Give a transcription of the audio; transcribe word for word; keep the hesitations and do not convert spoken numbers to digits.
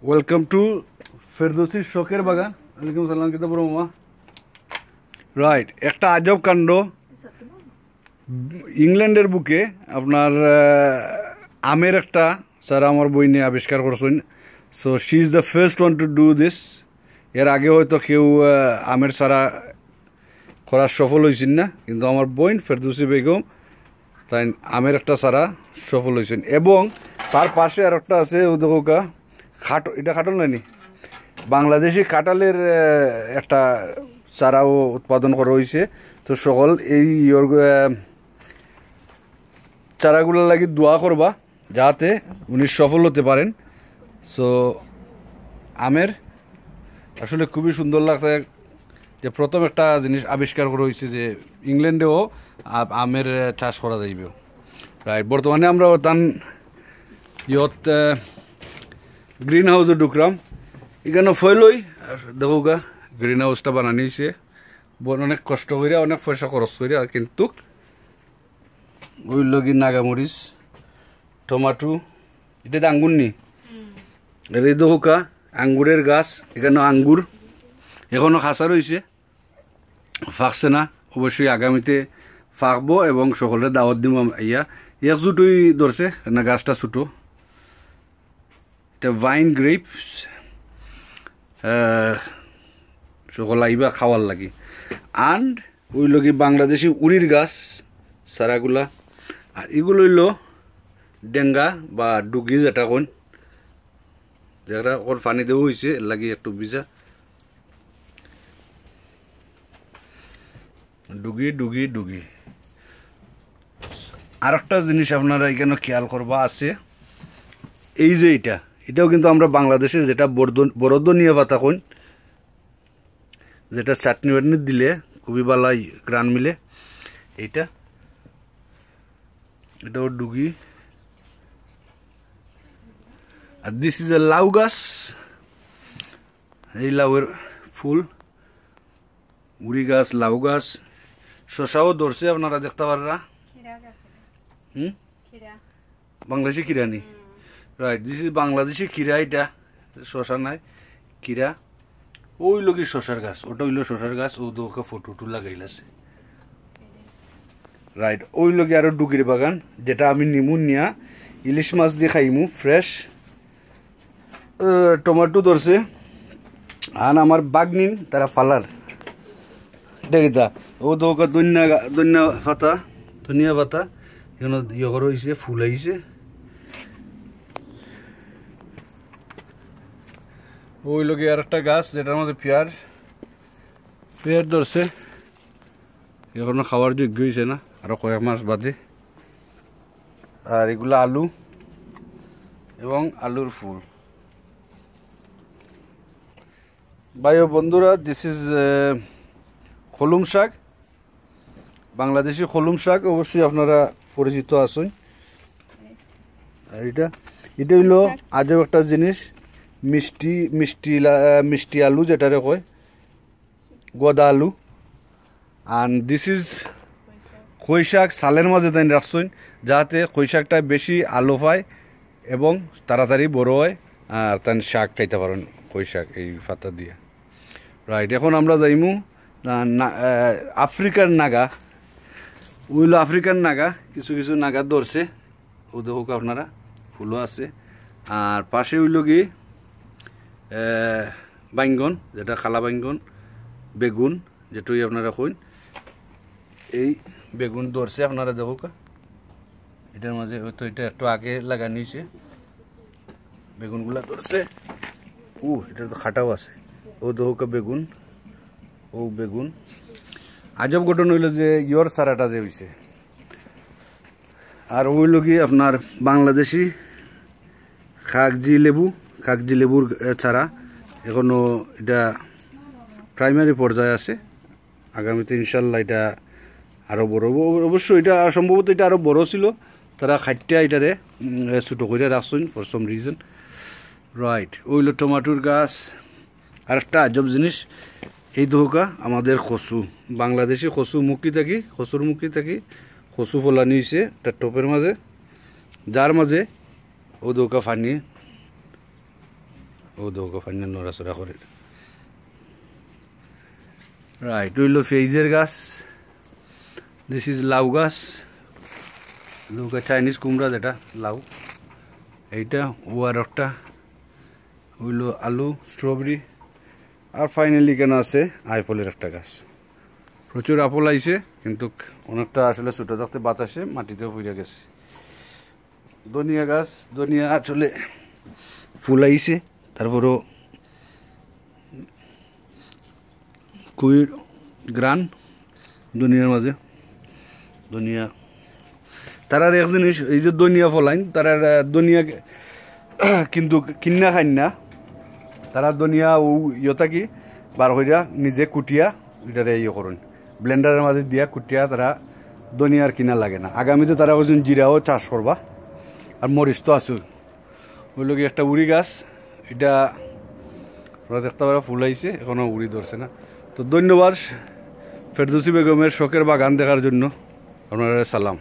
Welcome to ফেরদৌসির শখের বাগান। ওয়ালাইকুম সালাম, কিতা বড় মামা? রাইট, একটা আজব কাণ্ড। ইংল্যান্ডের বুকে আপনার, আহ, আমের একটা চারা আমার বইনে আবিষ্কার করছইন। So she is the first one to do this. এর আগে হয়তো কেউ, আহ, আমের চারা করার সফল হইছইন না, কিন্তু আমার বইন ফেরদৌসি বেগম তাইন আমের একটা চারা সফল হইছইন। এবং তার পাশে আর একটা আছে, ও দেখো কা, খাট-, এটা কাঁঠাল নায়নি, বাংলাদেশি কাঁঠালের, আহ, একটা চারাও উৎপাদন করা হইছে। তো সকল এই ইয়র, আহ, চারাগুলোর লাগি দোয়া করবা, যাতে উনি সফল হতে পারেন। So আমের আসলে খুবই সুন্দর লাগছে যে প্রথম একটা জিনিস আবিষ্কার করা হইছে যে ইংল্যান্ডেও আ-, আমের চাষ করা যাইবে। রাইট, বর্তমানে আমরা তান ইয়ত, আহ, গ্রিন হাউসে ঢুকলাম। এখানে ফয়লই আর দেখো গা, গ্রিন হাউসটা বানানি হইছে। ব-, অনেক কষ্ট করিয়া, অনেক পয়সা খরচ করিয়া, কিন্তু ওই লগি নাগামরিচ, টমেটো, এটা তো আঙ্গুর নি? এর এই দেখো কা, আঙ্গুরের গাছ, এখানে আঙ্গুর এখনো খাসা রইছে, ফাকছে না। অবশ্যই আগামীতে ফাকবো এবং সকলরে দাওয়াত দিমু আম-, আইয়া। এক জুটুই ধরছে, না গাছটা ছোটো। এটা ভাইন গ্রেপস, সকল আইবা খাওয়ার লাগি। And ওই লগি বাংলাদেশি উরির গাছ, চারাগুলা। আর এগুলো হইলো ডেঙ্গা বা ডুগি যেটা কইন, যেটা ওর পানি দেওয়া হইছে, এর লাগি একটু ভিজা। ডুগি, ডুগি, ডুগি। আর একটা জিনিস আপনারা এখানে খেয়াল করবা আছে, এই যে এটা, এটাও কিন্তু আমরা বাংলাদেশের যেটা বরদ-, বরদনিয়া পাতা কইন, যেটা চাটনি বাটনি দিলে খুবই ভালাই ঘ্রাণ মিলে। এইটা, এটাও ডুগি। আর this is a লাউ গাছ, এই লাউয়ের ফুল, উরি গাছ, লাউ গাছ, শশাও ধরছে, আপনারা দেখতে পাররা। খিরা গাছ এটা। হুম? খিরা। বাংলাদেশি খিরা নি? রাইট, this is বাংলাদেশি খিরা, এটা শশা নাই, খিরা। ওই লগি শশার গাছ, ওটা হইলো শশার গাছ, ও দোকা ফটো টু লাগাইল আছে। রাইট, ওই লগি আরো ডুগির বাগান, যেটা আমি নিমু নিয়া ইলিশ মাছ দিয়ে খাইমু, ফ্রেশ। টমেটো ধরছে, আন আমার বাগনিন তারা ফালার। এটা কিতা? ও তো ওকে ধনিয়া গা-, ধনিয়া পাতা, ধনিয়া পাতা। এখানে ইয়ে করা হইছে, ফুল আইছে। ওই লগি আর একটা গাছ, যেটার মধ্যে পেয়ার, পেয়ার ধরছে। এখনো খাওয়ার যোগ্য হইছে না, আরো কয়েক মাস বাদে। আর এগুলো আলু এবং আলুর ফুল। ভাই ও বন্ধুরা, this is, আহ, কলম শাক, বাংলাদেশি কলম শাক, অবশ্যই আপনারা পরিচিত আছেন। আর এটা, এটা হইলো আজব একটা জিনিস, মিষ্টি, মিষ্টি লা-, আহ, মিষ্টি আলু যেটারে কয়, গদা আলু। And this is কই শাক, সালের মাঝে তাইন রাখছইন, যাতে কই শাকটা বেশি আলো পায় এবং তাড়াতাড়ি বড় হয়, আর তাইন শাক খাইতে পারেন কই শাক এই পাতা দিয়ে। রাইট, এখন আমরা যাইমু না, না, আহ, আফ্রিকার নাগা, ওইলো আফ্রিকার নাগা, কিছু কিছু নাগা ধরছে, ও দেখুক আপনারা, ফুলও আছে। আর পাশে হইল কি, আহ, বাইঙ্গন, যেটা কালা বাইঙ্গন, বেগুন, যেটাই আপনারা কইন, এই বেগুন ধরছে, আপনারা দেখুক। এটার মাঝে হয়তো এটা একটু আগে লাগানি হইছে, বেগুনগুলা ধরছে। ও, এটা তো খাটাও আছে। ও দেখুক বেগুন, ও বেগুন। আজব ঘটনা হইলো যে ইয়র চারাটা যে হইছে, আর ওই লগি আপনার বাংলাদেশি কাগজি লেবু, কাগজি লেবুর, এ, চারা এখনো এটা প্রাইমারি পর্যায়ে আছে। আগামীতে ইনশাল্লাহ এটা আরো বড় হবো। অবশ্য এটা সম্ভবত এটা আরো বড় ছিল, তারা খাইট্টা এটারে, উম, এ, ছোট করে রাখছইন for some reason। রাইট, ওইলো টমেটোর গাছ। আর একটা আজব জিনিস, এই দেখুকা আমাদের কচু, বাংলাদেশি কচু মুখী থাকি, কচুর মুখী থাকি কচু ফলানি হইছে তার টপের মাঝে, যার মাঝে ও দেখুকা পানি, ও দেখো, ফাইনাল নড়াচড়া করে। রাইট, অইলো পেঁয়াজের গাছ। দিস ইজ লাউ গাছ। লাউ গাছ, চাইনিজ কুমড়া যেটা, লাউ। এইটা ও আর একটা অইলো আলু, স্ট্রবেরি। আর ফাইনালি এখানে আছে আইফলের একটা গাছ। প্রচুর আপল আইছে, কিন্তু অনেকটা আসলে ছোটো থাকতে বাতাসে মাটিতেও পড়ে গেছে। ধনিয়া গাছ, ধনিয়া আসলে ফুল আইছে, তারপরও খুবই ঘ্রাণ ধনিয়ার মাঝে। ধনিয়া, তারার এক জিনিস, এই যে ধনিয়া ফলাইন, তারার, আহ, ধনিয়া কিন্তু কিন্না খাইন না, তারা ধনিয়া ও ইয়ে থাকি বার করিয়া নিজে কুটিয়া এটারে ইয়ে করইন, ব্লেন্ডারের মাঝে দিয়া কুটিয়া তারা ধনিয়ার কিনা লাগে না। আগামীতে তারা কইছইন জিরাও চাষ করবা, আর মরিচ তো আছে। অইলো গি একটা উড়ি গাছ, এটা আপনারা দেখতে পারা ফুল আইছে, এখনো উড়ি ধরছে না। তো ধন্যবাদ ফেরদৌসি বেগমের শখের বাগান দেখার জন্য, আপনারা সালাম।